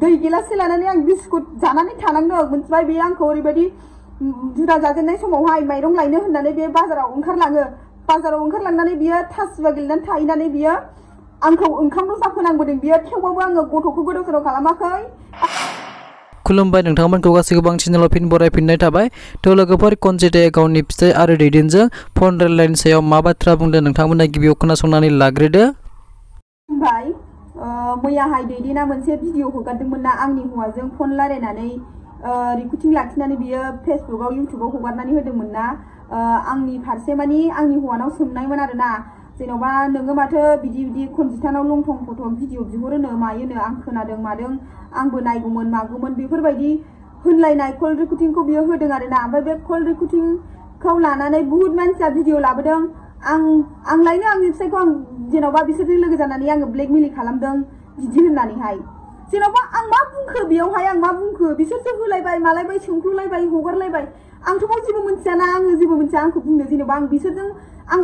दै गिलाससे लानानै आं बिस्कुट जानानै थानांदों मोनथिबाय बे आंखौ ओरैबायदि जुदा जाजेननाय समावहाय माइरं लायनो होननानै बे बाजाराव ओंखारलाङो बाजाराव ओंखारलांनानै बियो थासिबा गेलेनानै थाहैनानै बियो आंखौ ओंखामल' जाहोनांबोदों बियो थेवबाबो आङो गथ'खौ गोदाव सोराव खालामाखै। खुलुमबाय नोंथांमोनखौ गासैबो गोबां चेनेलाव फिन बरायफिननाय थाबाय। थ' लोगोफोर कनजिताया गावनि फिसाय आरो दैदेनजों फन रायलायनायनि सायाव मा बाथ्रा बुंदों नोंथांमोना गिबियाव खोनासंनानै लाग्रोदो। ओमफ्राय मैयाहाय दैदेना मोनसे भिडिअ हगारदोंमोन ना आंनि हौवाजों फन रायलायनानै रिकर्डिं लाखिनानै बियो फेसबुकआव इउटुबाव हगारनानै होदोंमोन ना आंनि फारसे मानि आंनि हौवानाव सोंनायमोन आरोना जेन'बा नोङो माथो बिदि कनजितानाव लं थं फट' भिडिअ बिहरोनो मायोनो आं खोनादों मादों आंबो नायगौमोन मागौमोन बेफोरबायदि होनलायनाय कल रेकर्डिंखौ बियो होदों आरोना ओमफ्राय बे कल रेकर्डिंखौ लानानै बुहुत मानसिया भिडिअ लाबोदों आं लायनो आंनि फिसायखौ आं जेन'बा बिसोरजों लोगो जानानै आङो ब्लेकमेल खालामदों बिदि होननानैहाय जेन'बा आं मा बुंखो बेयावहाय आं मा बुंखो बिसोरसो होलायबाय मालायबाय सोंख्लुलायबाय हगारलायबाय आंथ' जेबो मिथियाना आङो जेबो मिथिया आंखौ बुंनो जेन'बा आं बिसोरजों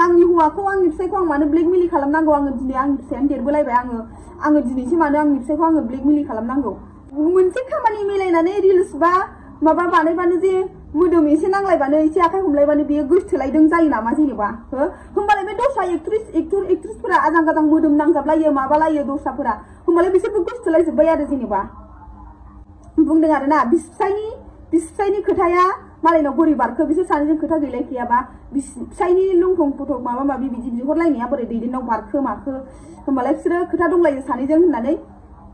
आंनि हौवाखौ आंनि फिसायखौ आं मानो ब्लेकमेल खालामनांगौ आङो दिनै आंनि फिसायानो देरबोलायबाय आङो दिनैसो मानो आंनि फिसायखौ आङो ब्लेकमेल खालामनांगौ मोनसे खामानि मिलायनानै रिल्स बा माबा बानायबानो जे मोदोम एसे नांलायबानो एसे आखाइ हमलायबानो बेयो गोसथोलायदों जायो नामा जेनेबा होमबालाय बे दस्रा एक्ट्रेसफोरा आजां गाजां मोदोम नांजाबलायो माबालायो दस्राफोरा होमबालाय बिसोरबो गोसथोलायजोब्बाय आरो जेनेबा बुंदों आरोना बिसिफायनि खोथाया मालायनाव बोरै बारखो बिसोर सानैजों खोथा गैलायखायाबा फिसायनि लंथं फट' माबा माबि बिदि बिहरलायनाया बोरै दैदेननाव बारखो माखो होमबालाय बिसोरो खोथा दंलायो सानैजों होननानै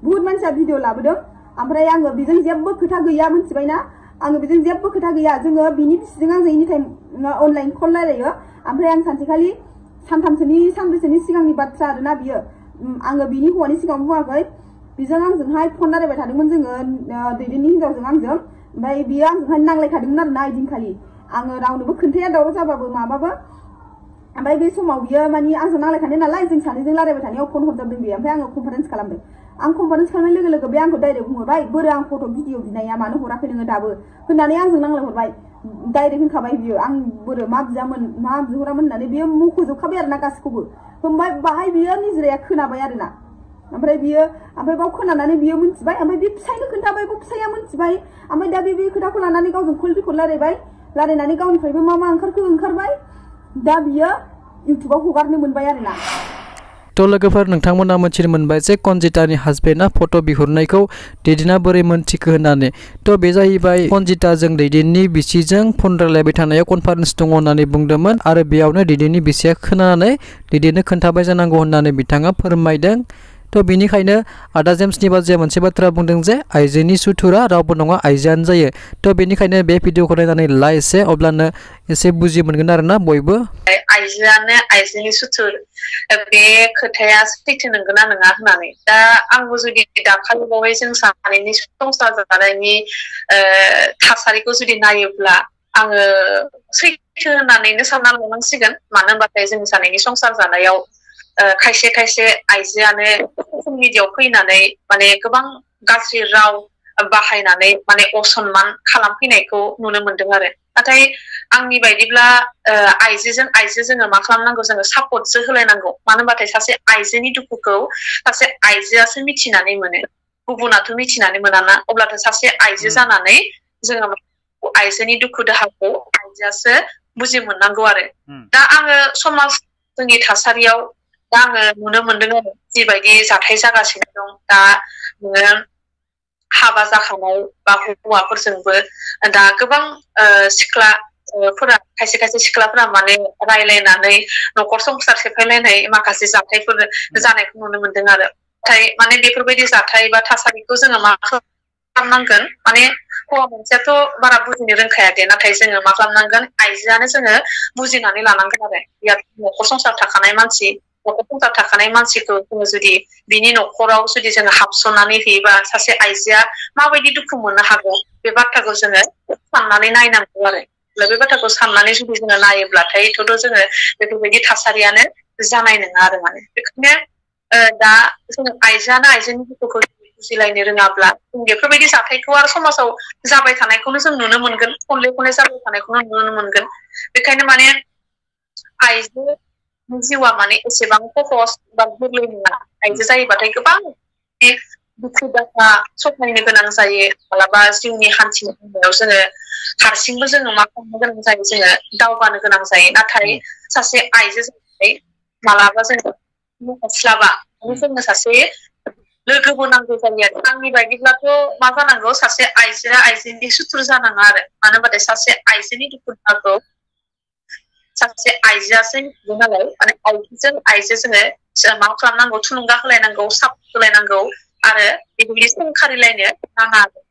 बुहुत मानसिया भिडिअ लाबोदों ओमफ्राय आङो बेजों जेबो खोथा गैया मिथिबायना आङो बेजों जेबो खोथा गैया जोङो बिनि बिसिजों आंजों एनि टाइम अनलाइन कल रायलायो ओमफ्राय आं सानसेखालि सानब्रैसोनि सिगांनि बाथ्रा आरोना बियो आङो बिनि हौवानि सिगाङाव बुङाखै बिजों आंजोंहाय फन रायलायबाय थादोंमोन जोङो दैदेननि हिनजावजों आंजों ओमफ्राय बियो आंजोंहाय नांलायखादोंमोन आरोना ओइदिनखालि आङो रावनोबो खोन्थाया दावराव जाबाबो माबाबो ओमफ्राय बे समाव बियो मानि आंजों नांलायखानाय नालाय जों सानैजों रायलायबाय थानायाव फन हरजाबदों बियो ओमफ्राय आङो कनफारेन्स खालामदों आं कनफारेन्स खालामनाय लोगो लोगो बे आंखौ डाइरेक्ट बुंहरबाय बोरो आं फट' भिडिअ बिनाया मानो हराखै नोङो दाबो होननानै आंजों नांलायहरबाय डाइरेक्ट होनखाबाय बियो आं बोरो मा बियामोन मा बिहरामोन होननानै बियो मख'जोबखाबाय आरोना गासिखौबो होमबाय बाहाय बियो निजिराया खोनाबाय आरोना ओमफ्राय बाव खोनानानै बियो मिथिबाय ओमफ्राय बे फिसायनो खोन्थाबाय बे फिसाया मिथिबाय ओमफ्राय दा बे खोथाखौ लानानै गावजों कल रेकर्ड रायलायनानै गावनिफ्रायबो मा ओंखारबाय दा बियो इउटुबाव हगारनो मोनबाय आरोना। थ' लोगोफोर नोंथांमोना मिथिनो मोनबाय जे कनजितानि हासबेन्डआ फट' बिहरनायखौ दैदेना बोरै मोनथिखो होननानै थ' बे जाहैबाय कनजिताजों दैदेननि बिसिजों फन रायलायबाय थानायाव कनफारेन्स दङ होननानै बुंदोंमोन आरो बेयावनो दैदेननि बिसिया खोनानानै दैदेननो खोन्थाबाय जानांगौ होननानै बिथाङा फोरमायदों। थ' बिनिखायनो आदा जेम्सनि बाजैया मोनसे बाथ्रा बुंदों जे आइजोनि सुथुरा रावबो नङा आइजोआनो जायो थ' बेनिखायनो बे भिडिअखौ नायनानै ला एसे अब्लानो एसे बुजि मोनगोन आरोना बयबो आइजोआनो आइजोनि सुथुर बे खोथाया सैथो नंगौना नङा होननानै दा आंबो जुदि दाखालि बावै जों सानैनि संसार जानायनि थासारिखौ जुदि नायोब्ला आङो सैथो होननानैनो सानना लानांसिगोन मानो होनबाथाय जों सानैनि संसार जानायाव खायसे आइजोआनो ससियेल मिडियायाव फैनानै माने गोबां गाज्रि राव बाहायनानै माने असनमान खालामफैनायखौ नुनो मोनदों आरो नाथाय आंनि बायदिब्ला आइजोजों आइजो जोङो मा खालामनांगौ जोङो सापर्टसो होलायनांगौ मानो होनबाथाय सासे आइजोनि दुखुखौ सासे आइजोआसो मिथिनानै मोनो गुबुनाथ' मिथिनानै मोनाना अब्लाथ' सासे आइजो जानानै जोङो आइजोनि दुखु दाहाखौ आइजोआसो बुजि मोननांगौ आरो दा आङो समाज जोंनि थासारियाव दा आङो नुनो मोनदों आरो जिबायदि जाथाय जागासिनो दं दा नोङो हाबा जाखानाय बा हौवाफोरजोंबो दा गोबां सिख्लाफोरा खायसे सिख्लाफोरा माने रायलायनानै न'खर संसार सेफायलायनाय माखासे जाथायफोर जानायखौ नुनो मोनदों आरो नाथाय माने बेफोरबायदि जाथाय बा थासारिखौ जोङो मा खालामनांगोन माने हौवा मानसियाथ' बारा बुजिनो रोंखाया दे नाथाय जोङो मा खालामनांगोन आइजोआनो जोङो बुजिनानै लानांगोन आरो न'खर संसार थाखानाय मानसिखौ जोङो जुदि बिनि न'खराव जुदि जोङो हाबसननानै होयोबा सासे आइजोआ माबायदि दुखु मोननो हागौ बे बाथ्राखौ जोङो साननानै नायनांगौ आरो बे बाथ्राखौ साननानै जुदि जोङो नायोब्लाथायथ' जोङो बेफोरबायदि थासारियानो जानाय नङा आरो माने बेखायनो दा जोङो आइजोआनो आइजोनि दुखुखौ बुजिलायनो रोङाब्ला जों बेफोरबायदि जाथायखौ आरो समाजाव जाबाय थानायखौनो जों नुनो मोनगोन खनले जाबाय थानायखौनो नुनो मोनगोन बेखायनो माने आइजोनि जिउआ माने एसेबां सहस बा गोरलै नङा आइजो जायोबाथाय गोबां दुखु दाहा सहायनो गोनां जायो मालाबा जिउनि हान्थिनायाव जोङो हारसिंबो जोङो मा खालामनो गोनां जायो जोङो दावगानो गोनां जायो नाथाय सासे आइजो जानानै मालाबा जोङो हास्लाबा जोंनो सासे लोगोबो नांगौ जायो आरो आंनि बायदिब्लाथ' मा जानांगौ सासे आइजोआ आइजोनि सुथुर जानाङा आरो मानो होनबाथाय सासे आइजोनि दुखु दाहाखौ सासे आइजोआसो मिथिगौ नालाय माने आइजोजों आइजो जोङो मा खालामनांगौ थुलुंगा होलायनांगौ सापर्ट होलायनांगौ आरो बेबायदि सोंखारिलायनो नाङा आरो